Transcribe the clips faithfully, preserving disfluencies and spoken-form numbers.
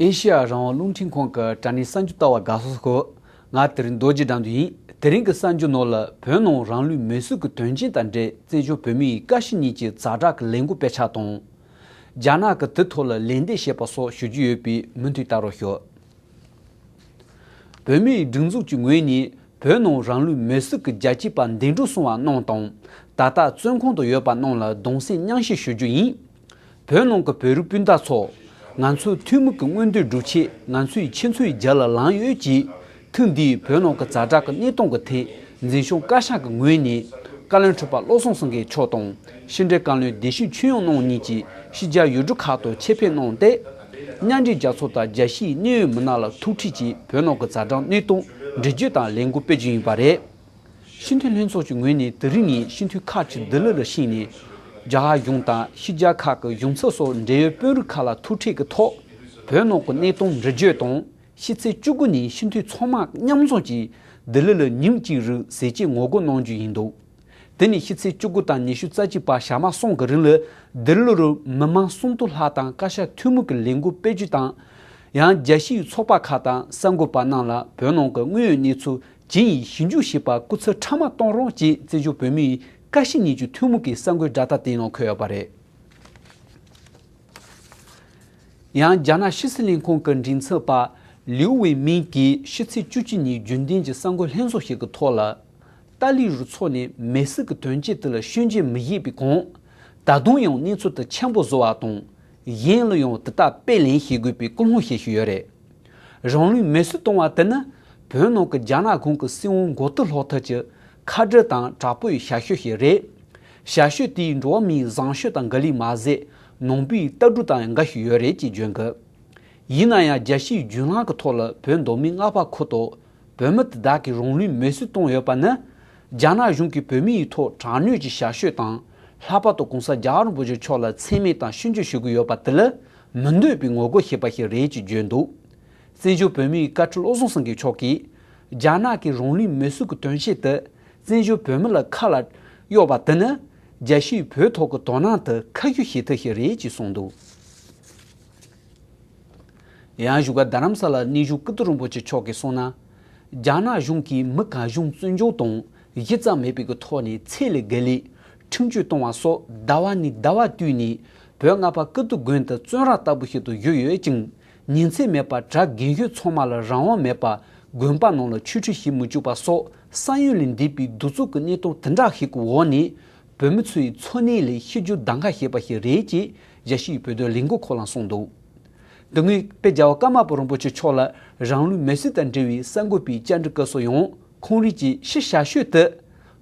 ཨེ་ཤེ་ཡ་རང་དབང་རླུང་འཕྲིན་ཁང་གི་དྲ་བརྙན་གསར་འགྱུར་ལྟ་བ་དགའ་བསུ་ཞུ། ང་དེ་རིང་རྡོ་རྗེ་དགྲ་འདུལ་ཡིན། དེ་རིང་གི་གསར་འགྱུར་ནང་ལ་བོད་ནང་རང་ལུས་མེར་སྲེག་གི་དོན་རྐྱེན་དང་འབྲེལ་བཙན་བྱོལ་བོད་མིའི་ཀ་ཤི་གཉིས་ཀྱི་ཛ་དྲག་གི་ལས་འགུལ་སྤེལ་འཆར་དང་། རྒྱ་ནག་གིས་དེ་ཐོག་ལ་ལན་འདེབས་བྱས་པ་སོགས་ཞུ་རྒྱུ་ཡོད་པས་མུ་མཐུད་ལྟ་རོགས་ཞུ། བོད་མིའི་སྒྲིག་འཛུགས་ཀྱི་ངོས་ནས་བོད་ནང་རང་ལུས་མེར་སྲེག་གི་རྒྱལ་གཅེས་པ་འདས་གྲོངས་སོང་བ་རྣམས་དང་། ད་ལྟ་བཙོན་ཁང་དུ་ཡོད་པ་རྣམས་ལ་གདུང་སེམས་མཉམ་སྐྱེད་ཞུ་རྒྱུ་ཡིན། བོད་ནང་གི་བོད་རིགས་སྤུན་ཟླ་ཚོ། ང་ཚོས་ཐུན་མོང་གི་མངོན་འདོད་བསྒྲུབ་ཆེད་ང་ཚོས་ཁྱེད་ཚོའི་རྒྱབ་ལ་ལངས་ཡོད་ཅེས། ཐེངས་འདིའི་བོད་ནང་གི་ཛ་དྲག་གི་གནས་སྟངས་ཀྱི་ཐད་འཛིན་སྐྱོང་བཀའ་ཤག་གི་ངོས་ནས་བཀའ་བློན་ཁྲི་པ་བློ་བཟང་སེང་གེ་མཆོག་དང་ཕྱི་འབྲེལ་བཀའ་བློན་བདེ་ཆེན་ཆོས་དབྱངས་རྣམ་གཉིས་ཀྱིས་ཕྱི་རྒྱལ་ཡུལ་གྲུ་ཁག་ཏུ་ཆེད་ཕེབས་གནང་སྟེ། མཉམ་འབྲེལ་རྒྱལ་ཚོགས་དང་རྒྱལ་སྤྱིའི་གནད་ཡོད་མི་སྣ་ལ་ཐུག་འཕྲད་ཀྱིས་བོད་ནང་གི་ཛ་དྲག་གནས་སྟངས་འགྲེལ་བརྗོད་དང་ལས་འགུལ་སྤེལ་རྒྱུ་ཡིན་པ་རེད། སྤྱི་འཐུས་ལྷན་ཚོགས་ཀྱི་ངོས་ནས་དེ་རིང་ཉིན་སྤྱི་འཐུས་ཁག་ཅིག་ལྡི་ལི་ལ་ཕྱིན་ནས། རྒྱ་གར་གཞུང་དང་ཕྱི་རྒྱལ་ཁག་གི་གཞུང་ཚབ་སོགས་འབྲེལ་ཡོད་དཔོན་རིགས་ཁག་ལ་ཐུག་འཕྲད་ཀྱི་ཐོག་བོད་ནང་གི་གནས་སྟངས་འགྲེལ་བརྗོད་དང་། ཕྱི་ཚེས་བཅུ་དགུ་ཉིན་སྤྱི་འཐུས་ཚང་མ་མཉམ་འཛོམས་ཀྱིས་ལྡི་ལི་ལ་ཉིན་གཅིག་རིང་ཟས་བཅད་ངོ་རྒོལ་གནང་རྒྱུ་ཡིན་འདུག་དེ་ནི་ཕྱི་ཚེས་བཅུ་དགུ་དང་ཉི་ཤུ་རྩ་གཅིག་པ་ཞག་མ་གསུམ་གྱི་རིང་ལ་ལྡི་ལི་རུ་མི་མང་སུམ་སྟོང་ལྷག་དང་བཀའ་ཤག་ཐུན་མོང་གི་ལས་འགུལ་སྤེལ་རྒྱུ་དང་། ཡང་རྒྱལ་སྤྱིའི་ཚོགས་པ་ཁག་དང་གསར་འགོད་པ་རྣམས་ལ་བོད་ནང་གི་དངོས་ཡོད་གནས་ཚུལ་ཇི་ཡིན་ཞིབ་འཇུག་བྱེད་པར་སྐུ་ཚེགས་ཕྲ་མ་གཏོང་རོགས་ཅེས་བཙན་བྱོལ་བོད་མིའི་ཀ་ཤི་གཉིས་ཀྱི་ཐུན་མོང་གི་གསར་འགོད་བརྡ་དག་དེའི་ནང་འཁོད་ཡོད་པ་རེད། ཡང་རྒྱ་ནག་ཕྱི་སྲིད་ལས་ཁུངས་ཀྱི་མགྲིན་ཚབ་པ་ལིའུ་ཝེ་མིང་གིས་ཕྱི་ཚེས་བཅུ་གཅིག་ཉིན་རྒྱུན་ལྡན་གྱི་གསར་འགོད་ལྷན་ཚོགས་ཤིག་གི་ཐོག་ལ། ཏཱ་ལའི་རུ་ཚོགས་ནས་མེ་སྲེག་གི་དོན་རྐྱེན་དེ་ལ་སྐྱོན་བརྗོད་མི་བྱེད་པའི་གོང་། ད་དུང་ཡང་གནས་ཚུལ་དེ་ཆེན་པོ་བཟོ་བ་དང་། གཞན་ལ་ཡང་དེ་ལྟར་དཔེ་ལེན་བྱེད་དགོས་པའི་སྐུལ་སློང་བྱེད་བཞིན་ཡོད་རེད། རང་ལུས་མེ་གསོད་གཏོང་བ་དེ་ནི། བོད་ནང་གི་རྒྱ་ནག་གཞུང་གི་སྲིད་དབང་མགོ་རྟིང་སློག་ཐབས་ཀྱི་ཁ་བྲལ་དང་དྲག་པོའི་བྱ་སྤྱོད་ཞིག་རེད། བྱ་སྤྱོད་དེས་འགྲོ་བ་མིའི་བཟང་སྤྱོད་དང་འགལ་ལུགས་མ་ཟད། ནང་པའི་ལྟ་གྲུབ་དང་འགལ་བཞིན་ཡོད་རེད་ཅེས་བརྗོད་འདུག་ཡིན་ན་ཡང་རྒྱལ་སྤྱིའི་བརྒྱུད་ལམ་གྱི་ཐོག་ལ་བོད་མདོ་སྨད་རྔ་བ་ཁུལ་དུ་བོད་མི་དེ་དག་གིས་རང་ལུས་མེར་སྲེག་བཏང་ཡོད་པ་ནི། རྒྱ་ནག་གཞུང་གིས་བོད་མིའི་ཐོག་དྲག་གནོན་གྱི་བྱ་སྤྱོད་དང་། ལྷག་པར་དུ་གོང་ས་རྒྱལ་བ་རིན་པོ་ཆེ་མཆོག་ལ་མཚན་སྨད་དང་ཤིས་བརྗོད་ཞུ་གི་ཡོད་པ་དེ་ལ་མི་འདོད་པའི་ངོ་རྒོལ་བྱས་པ་ཞིག་རེད་ཅེས་བརྗོད་འདུག་བཙན་བྱོལ་བོད་མིའི་བཀའ་ཁྲི་བློ་བཟང་སེང་གེ་མཆོག་གིས། རྒྱ་ནག་གིས་རང་ལུས་མེར་སྲེག་གི་དོན་རྐྱེན་དེ་བཙན་བྱོལ་བོད་མི་ལ་ཁ་ལ་གཡོགས་པ་དེ་ནི། རྒྱལ་སྤྱིའི་བོད་ཐོག་གི་དོ་སྣང་དེ་ཁ་བསྒྱུར་བྱེད་ཐབས་ཤིག་རེད་ཅེས་གསུངས་འདུག་ཡང་བཞུགས་སྒར་རྡ་རམ་ས་ལ་གནས་བཞུགས་ཀིརྟི་རིན་པོ་ཆེ་མཆོག་གིས་གསུངས་ན། རྒྱ་ནག་གཞུང་གིས་མི་གང་བྱུང་བཙོན་འཇུག་དང་གཞི་རྩ་མེད་པའི་གི་ཐོག་ནས་ཚད་ལས་བརྒལ་ལས་ཁྲིམས་གཅོད་གཏོང་བ་སོགས་ཟླ་བ་ནས་ཟླ་བ་བསྟུད་ནས་བོད་རྔ་བ་ཀིརྟི་དགོན་དུ་བཙོན་ར་ལྟ་བུ་ཞིག་ཏུ་བཞུགས་ཡོད་ཅིང་། ཉིན་མཚན་མེད་པར་གྲྭ་རྒན་གཞོན་ཚང་མ་ལ་རང་དབང་མེད་པར་དགོན་པ་ནང་ལ་ཆོས་ཁྲིད་བྱེད་མི་བཅུག་པ་སོགས་ས་ཡོམ་ལས་འདས་པའི་གདུག་རྩུབ་ཀྱི་གནས་སྟངས་དེ་འདྲ་ཞིག་གི་འོག་ནས། བོད་མི་ཚོའི་འཚོ་གནས་ལ་གཤིས་རྒྱུད་གདམ་ག་བྱས་པ་ཞིག་རེད་ཅེས་རྒྱལ་སྤྱིའི་བོད་དོན་ལས་འགུལ་ཁོ་ལ་གསུངས་འདུག་དེ་སྔོན་དཔལ་རྒྱལ་བ་ཀརྨ་པ་རིན་པོ་ཆེ་མཆོག་ལ་རང་ལུས་མེར་སྲེག་དང་འབྲེལ་བའི་གསར་འགོད་པའི་བཅར་འདྲི་སྐབས་སུ་ཡང་ཁོང་རང་གིས་ཕྱི་བྱ་སྤྱོད་དེ་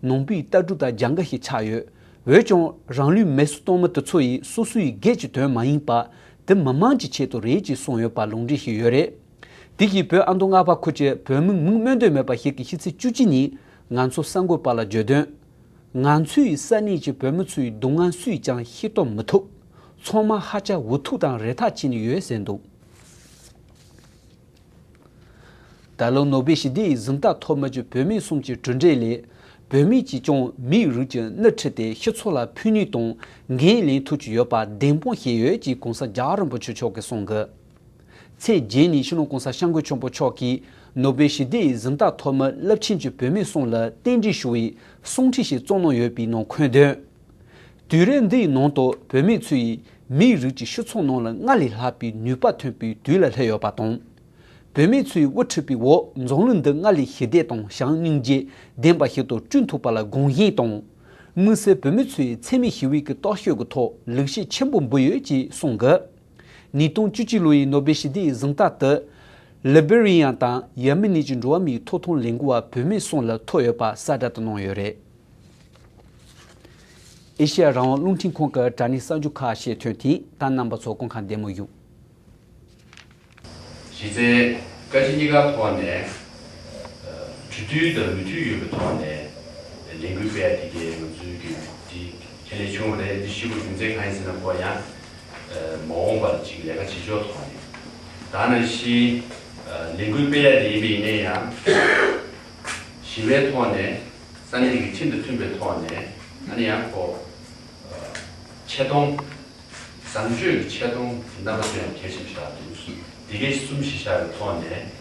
ནང་པའི་ལྟ་གྲུབ་དང་རྒྱབ་འགལ་ཞིག་ཆགས་ཡོད། འོན་ཀྱང་རང་ལུས་མེར་སྲེག་གཏོང་མི་དེ་ཚོ་ཡིས་སོ་སོའི་སྒེར་གྱི་དོན་མ་ཡིན་པར་དེ་མི་མང་གི་ཆེད་དུ་རེད་ཅེས་གསུངས་ཡོད་པ་ལུང་འདྲེན་ཞུས་ཡོད་རེད། དེ་བཞིན་བོད་ཨ་མདོ་རྔ་བ་ཁུལ་གྱི་བོད་མི་མིང་སྨོས་འདོད་མེད་པ་ཞིག་གིས་ཕྱི་ཚེས་བཅུ་གཅིག་ཉིན་ང་ཚོ་གསར་འགོད་པ་ལ་བརྗོད་དོན། ང་ཚོའི་ས་གནས་ཀྱི་བོད་མི་ཚོའི་སྡུག་བསྔལ་སུས་ཀྱང་ཤེས་རྟོགས་མི་ཐུབ། ཚང་མ་ཧ་ཅང་འུ་ཐུག་དང་རེ་ཐག་ཆད་ནས་ཡོད་ཟེར་འདུག་ད་ལོ་ནོ་སྦེལ་ཞི་བདེའི་གཟེངས་རྟགས་ཐོབ་མི་གྱི་བུད་མེད་གསུམ་གྱི་གྲུབ་འབྲས་ལས། བུད་མེད་ཀྱིས་ཀྱང་མིའི་རིགས་ཀྱི་སྣེ་ཁྲིད་དེ་སྤྱི་ཚོགས་ལ་ཕན་ནུས་དང་འགན་ལེན་ཐུབ་ཀྱི་ཡོད་པ་བདེན་དཔང་བྱས་ཡོད་ཅེས་གོང་ས་རྒྱལ་བ་རིན་པོ་ཆེ་མཆོག་གིས་གསུངས་འདུག་ཚེས་བརྒྱད་ཉིན་སྤྱི་ནོར་གོང་ས་སྐྱབས་མགོན་ཆེན་པོ་མཆོག་གིས་ནོ་སྦེལ་ཞི་བདེའི་གཟེངས་རྟགས་ཐོབ་མི་རླབས་ཆེན་གྱི་བུད་མེད་གསུམ་ལ་རྟེན་འབྲེལ་ཞུ་བའི་གསུང་འཕྲིན་ཞིག་བསྩལ་གནང་ཡོད་པའི་ནང་འཁོད་དོན། དུས་རབས་འདིའི་ནང་དུ་བུད་མེད་ཚོས་མིའི་རིགས་ཀྱི་སྤྱི་ཚོགས་ནང་ལ་སྔར་ལས་ལྷག་པའི་ནུས་པ་ཐོན་པའི་དུས་ལ་སླེབས་ཡོད་པ་དང་། བུད་མེད་ཚོས་དབུ་ཁྲིད་པའི་འོག་འཛམ་གླིང་འདི་སྔར་ལས་ཞི་བདེ་དང་བྱམས་སྙིང་རྗེ་ལྡན་པ་ཞིག་ཏུ་བསྐྲུན་ཐུབ་པ་ལ་དགོངས་བཞེས་དང་། དམིགས་བསལ་བུད་མེད་ཚོས་འཚེ་མེད་ཞི་བའི་གི་རྟོག་ཞིབ་ཀྱི་ཐོག་ལེགས་སྐྱེས་ཆེན་པོ་འབུལ་ཡོད་ཅེས་གསུངས་འདུག་ཉིས་སྟོང་བཅུ་གཅིག་ལོ་ཡི་ནོ་སྦེལ་ཞི་བདེའི་གཟེངས་རྟགས་དེ། ལི་བེ་རི་ཡ་དང་ཡེ་མེ་ནི་གྱི་འགྲོ་བ་མིའི་ཐོབ་ཐང་ལས་འགུལ་བ་བུད་མེད་གསུམ་ལ་ཐོབ་ཡོད་པ་གསལ་བསྒྲགས་དུ་གནང་ཡོད་རེད། ཨེ་ཤེ་ཡ་རང་དབང་རླུང་འཕྲིན་ཁང་གི་དྲ་བརྙན་གསར་འགྱུར་ཁག་ཞིག་ཐོན་ཐིང་ད་རྣམ་པ་ཚོ་སྐུ་ཁམས་བདེ་མོ་ཡོད། གཞི་རྩའི་བཀའ་སྤྱི་གཉིས་ཀ་ཐོག་ནས་གྲོས་བསྡུར་དང་ལུགས་མཐུན་ཡོད་པའི་ཐོག་ནས་ལས་འགུལ་སྤེལ་ཡ་དེ་གའི་ང་ཚོའི་གི་འདི་ཁས་ལེན་བྱུང་བ་རེད། འདི་ཞུ་དགོས་རྒྱུ་མཚན་གང་ཡིན་ཟེར་ན་ཁོ་ཡང་མ་འོངས་པར་ཅིག་ལས་ཀ་བྱེད་ཕྱོགས་ཐོག་ནས་ད་ནང་བཞིན་ལས་འགུལ་སྤེལ་ཡ་དེ་ཡིན་པ་ཡིན་ན་ཡང་ཞི་བའི་ཐོག་ནས་ས་གནས་ཀྱི་ཁྲིམས་དང་མཐུན་པའི་ཐོག་ནས་ཨ་ནི་ཡང་ཁོ་ཆེ་མཐོང་། བཟང་སྤྱོད་ཀྱི་ཆེ་མཐོང་རྣམ་པ་ཚོ་ཡང་གལ་ཆེན་པོ་ཞིག་ལ་འདུག་ཡི་གེ་གསུམ་བཞི་ཆ་གི་ཐོག་ནས་